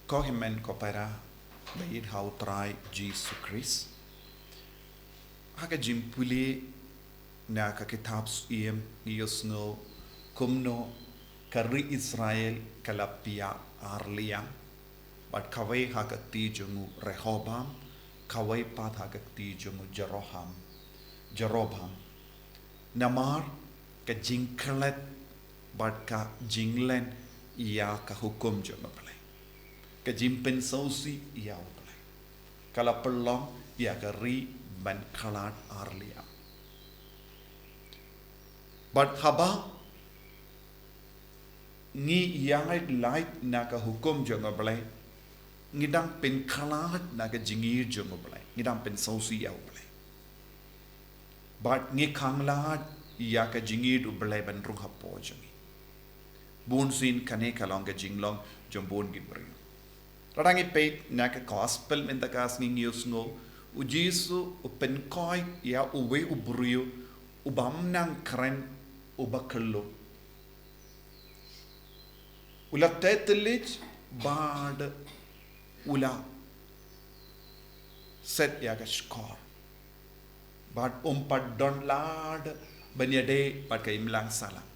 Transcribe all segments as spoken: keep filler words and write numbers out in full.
Ko hynmen ko para ba ïeit ha u Trai Jisu Khrist. Ha ka jingpule na ka kitab Syiem ngi ïohsngew kumno ka ri Israel ka la pia ar liang. Bad kawei ha ka kti jong u Rehoboam, kawei pat ha ka kti jong u Jeroham, Jeroboam. Namar ka jingklet bad ka jinglen ïa ka hukum jong u Blei. Ka jingpynsngewsih ïa u Blei. Ka la pynlong ïa ka ri ban khlad ar liang. Bad haba ngi ïaid lait na ka hukum jong u Blei, ngi dang pynkhlad na ka jingïeit jong u Blei, ngi dang pynsngewsih ïa u Blei. Bad ngi khanglad ïa ka jingïeit u Blei ban rung hapoh jong ngi. Bun sien kane ka long ka jinglong jong bun ki briew. Lada ngi peit na ka gospel mynta ka sngi ngi ïohsngew, u Jisu u pynkhiah ïa uwei u briew u bym nang kren, u ba khlum. U la teh tylli bad u la set ïa ka shkor. Bad um pat don lad ban ïadei bad ka imlang sahlang.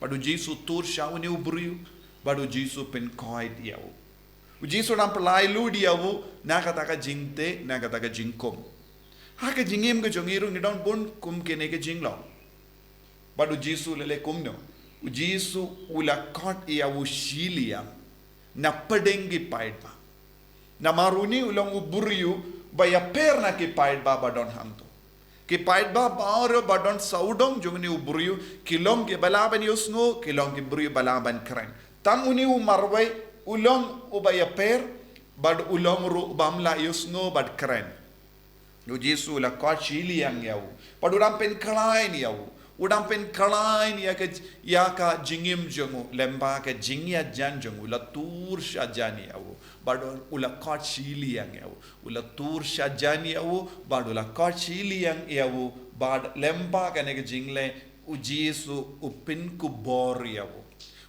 Bad u Jisu tur sha une u briew, bad u Jisu pynkhiah ïa u. U Jisu u dang pynlait lut ïa u na kata ka jingteh, na kata ka jingkum. Ha ka jingim ka jong ngi ruh ngi don bun kum kine ki jinglong. Bad u Jisu u la leh kumno? U Jisu u la khot ïa u shiliang na pdeng ki paidbah. Namar une u long u briew ba ïapher na ki paidbah ba don hangto. Ki paidbah baroh ba don sawdong jong une u briew, ki long ki ba lah ban ïohsngew, ki long ki briew ba lah ban kren. Tang une u marwei, u long u ba ïapher, bad u long ruh u bym lah ïohsngew bad kren. U Jisu u la khot shiliang ïa u. Bad u dang pynkhlaiñ ïa u. U dang pynkhlaiñ ïa ka, ïa ka jingim jong u. Lyngba ka jingïajan jong u, u la tur shajan ïa u. Bad u la khot shiliang ïa u. U la tur shajan ïa u. Bad u la khot shiliang ïa u. Bad lyngba kane ka jingleh, u Jisu u pynkupbor ïa u.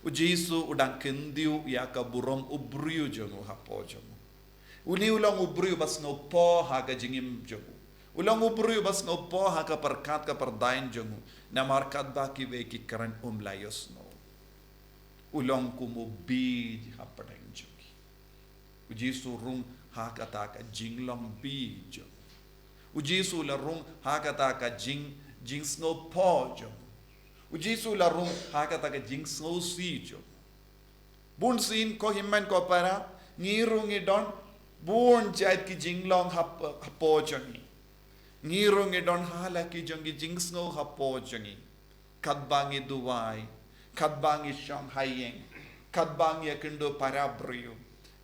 U Jisu u dang kyntiew ïa ka burom u briew jong u hapoh jong u. Une u long u briew ba sngewphoh ha ka jingim jong u. U long u briew ba sngewphoh ha ka pyrkhat ka pyrdaiñ jong u. Namar katba kiwei ki kren um lah ïohsngew. U long kum u biej ha pdeng jong ki. U Jisu u rung ha kata ka jinglong biej jong u. U Jisu u la rung ha kata ka jing, jingsngewphoh jong u. U Jisu u la rung ha kata ka jingsngewsih jong u. Bun sien ko hynmen ko para, ngi ruh ngi don bun jait ki jinglong hap-, hapoh jong ngi. Ngi ruh ngi don ha la ki jong ki jingsngew hapoh jong ngi. Katba ngi duwai, katba ngi shong ha ïing, katba ngi ïakynduh para briew,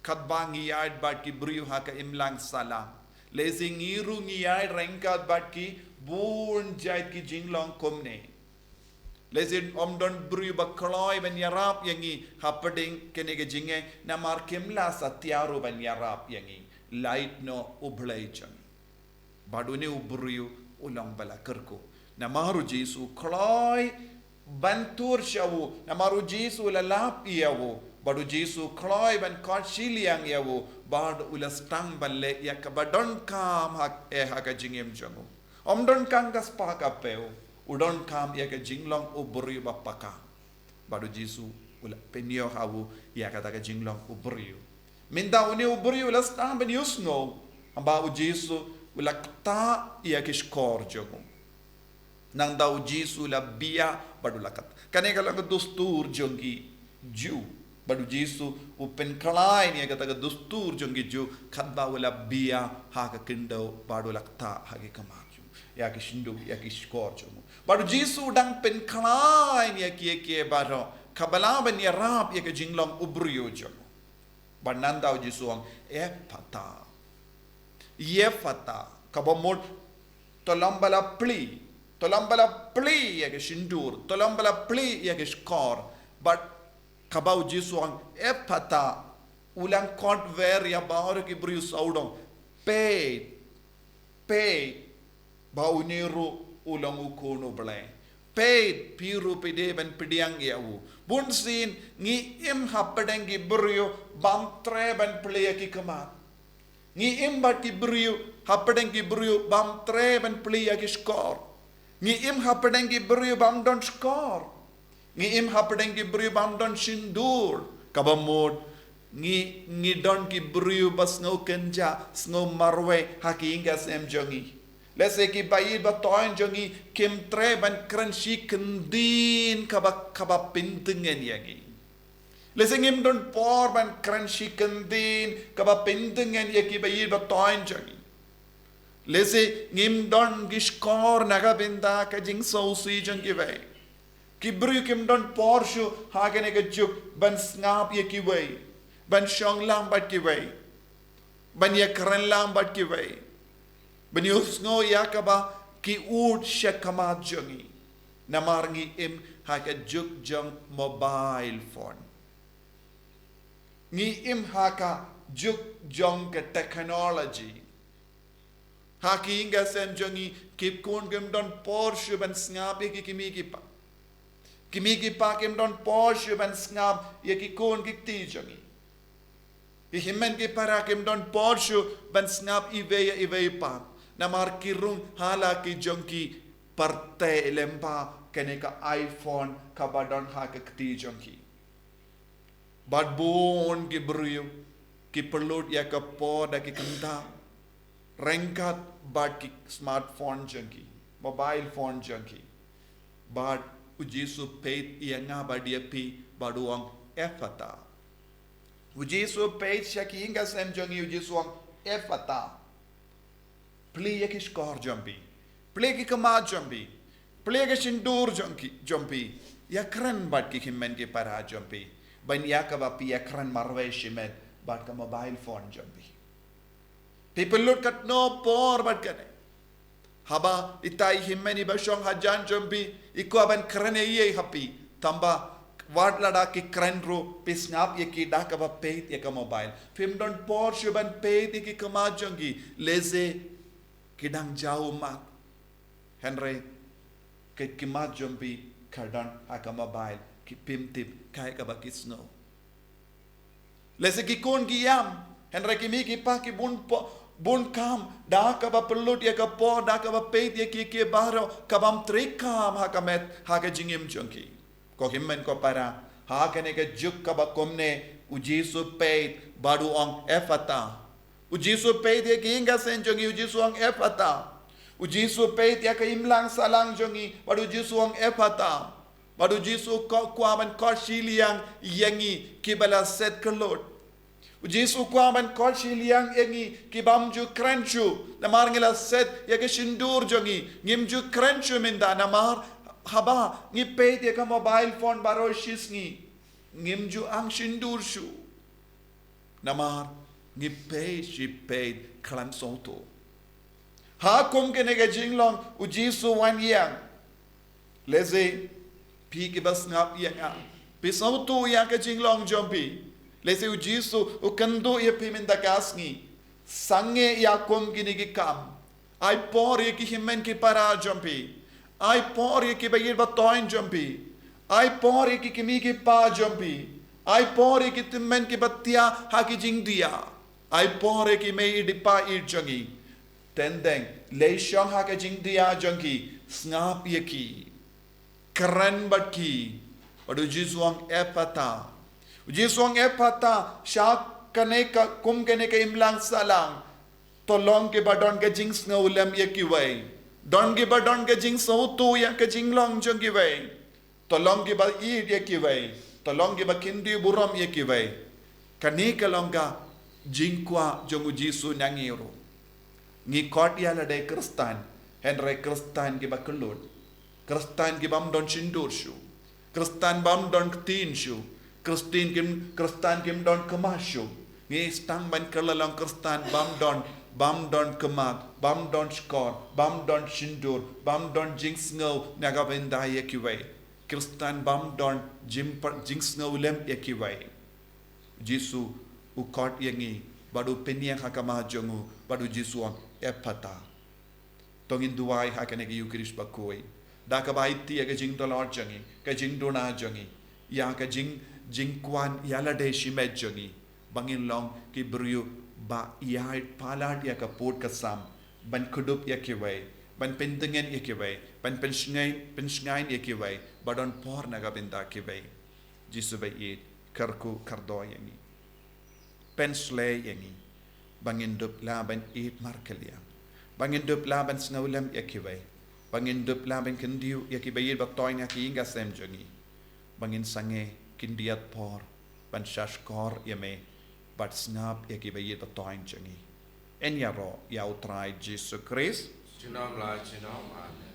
katba ngi ïaid bad ki briew ha ka imlang sahlang. Lehse ngi ruh ngi ïaid ryngkat bad ki bun jait ki jinglong kumne. Lehse ym don briew ba kloi ban ïarap ïa ngi hapdeng kane ka jingeh namar kim la satia ruh ban ïarap ïa ngi. Lait noh U Blei jong ngi. Bad une u briew u long ba la kyrkhu. Namar u Jisu u kloi ban tur sha u, namar u Jisu u la lap ïa u. Bad u Jisu u kloi ban khot shiliang ïa u. Bad u la sdang ban leh ïa kaba donkam ha, eh, ha ka jingim jong u. Ym donkam ka spah ka phew, u donkam ïa ka jinglong u briew ba paka. Bad u Jisu u la pynïoh ha u ïa kata ka jinglong u briew. Mynta une u briew u la sdang ban ïohsngew, haba u Jisu u la ktah ïa ki shkor jong u. Nangta u Jisu u la bia bad u la ktah. Kane ka long ka dustur jong ki Jiw. Bad u Jisu u pynkhlaiñ ïa kata ka dustur jong ki Jiw, katba u la bia ha ka khyndew bad u la ktah ha ki khmat jong u, ïa ki shyndu, ïa ki shkor jong u. Bad u Jisu u dang pynkhlaiñ ïa kiei kiei baroh kaba lah ban ïarap ïa ka jinglong u briew jong u. Bad nangta u Jisu u ong, Ephphatha. Ephphatha, kaba mut, to lymba la plie, to lymba la plie ïa ki shyndur, to lymba la plie ïa ki shkor. Bad kaba u Jisu u ong, Ephphatha, u la khot wer ïa baroh ki briew sawdong, peit, peit ba une ruh u long u Khun U Blei. Peit, phi ruh phi dei ban pdiang ïa u. Bunsien ngi im hapdeng ki briew bym treh ban plie ïa ki khmat. Ngi im bad ki briew, hapdeng ki briew bym treh ban plie ïa ki shkor. Ngi im hapdeng ki briew bym don shkor. Ngi im hapdeng ki briew bym don sindur. Kaba mut, ngi, ngi don ki briew ba sngew kynjah, sngew marwei ha ki ïing ki sem jong ngi. Lehse ki ba ïeit ba toiñ jong ngi kim treh ban kren shi kyntien kaba, kaba pyntngen ïa ngi. Lehse ngim don por ban kren shi kyntien kaba pyntngen ïa ki ba ïeit ba toiñ jong ngi. Lehse ngim don ki shkor na ka bynta ka jingsngewsih jong kiwei. Ki briew kim don por shuh ha kane ka juk ban sngap ïa kiwei, ban shong lang bad kiwei, ban ïakren lang bad kiwei, ban ïohsngew ïa kaba ki ud sha khmat jong ngi. Namar ngi im ha ka juk jong mobile phone. Ngi im ha ka juk jong ka technology. Ha ki ïing ki sem jong ngi, ki khun kim don por shuh ban sngap ïa ki kmie ki kpa. Ki kmie ki kpa kim don por shuh ban sngap ïa ki khun ki kti jong ngi. Ki hynmen ki para kim don por shuh ban sngap iwei ïa iwei pat. Namar ki rung ha la ki jong ki pyrthei lyngba kane ka iPhone kaba don ha ka kti jong ki. Bad bun ki briew ki pynlut ïa ka por da ki kynta ryngkat bad ki smartphone jong ki, mobile phone jong ki. Bad u Jisu peit ïa nga bad ïa phi bad u ong Ephphatha. U Jisu peit sha ki ïing ki sem jong ngi, u Jisu ong Ephphatha. Plie ïa ki shkor jong phi. Plie ki khmat jong phi. Plie ki sindur jong ki, jong phi. Ïakren bad ki hynmen ki para jong phi. Ban ïa kaba phi ïakren marwei shimet bad ka mobile phone jong phi. Phi pynlut katno por bad kane. Haba ita i hynmen iba shong hajan jong phi i kwah ban kren ei ei ha phi. Tangba wat lada ki kren ruh phi sngap ïa ki da kaba peit ïa ka mobile. Phim don por shuh ban peit ïa ki khmat jong ki. Lehse ki dang jaw ummat. Hynrei ki khmat jong phi ka don ha ka mobile, ki phim tip kaei kaba ki sngew. Lehse ki khun ki ïam, hynrei ki kmie ki kpa ki bun po-, bun kam, da kaba pynlut ïa ka por, da kaba peit ïa ki, ki baroh, ka bym trei kam ha ka met, ha ka jingim jong ki. Ko hynmen ko para, ha kane ka juk kaba kumne, u Jisu peit bad u ong Ephphatha. U Jisu peit ïa ki ïing ki sem jong ngi, u Jisu ong Ephphatha. U Jisu peit ïa ka imlang sahlang jong ngi, bad u Jisu ong Ephphatha. Bad u Jisu ko-, kwah ban khot shiliang ïa ngi kiba la set kyllut. U Jisu kwah ban khot shiliang ïa ngi ki bym ju kren shuh. Namar ngi la set ïa ka sindur jong ngi. Ngim ju kren shuh mynta namar haba ngi peit ïa ka mobile phone baroh shi sngi. Ngim ju ang sindur shuh. Namar ngi peit shi peit khlem sngewthuh. Ha kum kane ka jinglong u Jisu wan ïeng. Lehse phi kiba sngap ïa nga phi sngewthuh ïa ka jinglong jong phi. Lehse u Jisu u kynduh ïa phi mynta ka sngi. Sangeh ïa kum kine ki kam. Ai por ïa ki hynmen ki para jong phi. Ai por ïa ki ba ïeit ba toiñ jong phi. Ai por ïa ki kmie ki kpa jong phi. Ai por ïa ki tymmen kiba thiah ha ki jingdia. Ai por ïa ki mei ïeit pa ïeit jong ngi. Teng teng, leit shong ha ka jingdia jong ki, sngap ïa ki. Kren bad ki. Bad u Jisu ong Ephphatha. U Jisu ong Ephphatha, sha kane ka, kum kane ka imlang sahlang. To long kiba don ka jingsngewlem ïa kiwei. Don kiba don ka jingsngewthuh ïa ka jinglong jong kiwei. To long kiba ïeit ïa kiwei. To long kiba khyndiat burom ïa kiwei. Kane ka long ka jingkwah jong u Jisu na ngi ruh. Ngi khot ïa lade Khristan, hynrei Khristan kiba kyllut. Khristan ki bym don sindur shuh. Khristan bym don ktien shuh. Khristan kim, Khristan kim don khmat shuh. Ngi sdang ban kylla long Khristan bym don, bym don khmat, bym don shkor, bym don sindur, bym don jingsngew na ka bynta ïa kiwei. Khristan bym don jingpar-, jingsngewlem ïa kiwei. Jisu u khot ïa ngi, bad u pynïeng ha khmat jong u, bad u Jisu ong Ephphatha. To ngin duwai ha kane ka Ïukharist bakhuid. Da kaba aiti ïa ka jingdolor jong ngi, ka jingduna jong ngi, ïa ka jing, jingkwah ïa lade shimet jong ngi, ba ngin long ki briew ba ïa palat ïa ka pud ka sam, ban kdup ïa kiwei, ban pyntngen ïa kiwei, ban pynshngaiñ, pynshngaiñ ïa kiwei, ba don por na ka bynta kiwei. Jisu ba ïeit, kyrkhu kyrdoh ïa ngi. Pynshlei ïa ngi. Ba ngin dup lah ban ïeit markylliang. Ba ngin dup lah ban sngewlem ïa kiwei. Ba ngin dup lah ban kyntiew ïa kiba ïeit ba toiñ ha ka ïing ka sem jong ngi. Ba ngin sangeh khyndiat por ban shahshkor ïa me bad sngap ïa kiba ïeit ba toiñ jong ngi. Yn ïaroh ïa U Trai Jisu Khrist. Junom la junom, amen.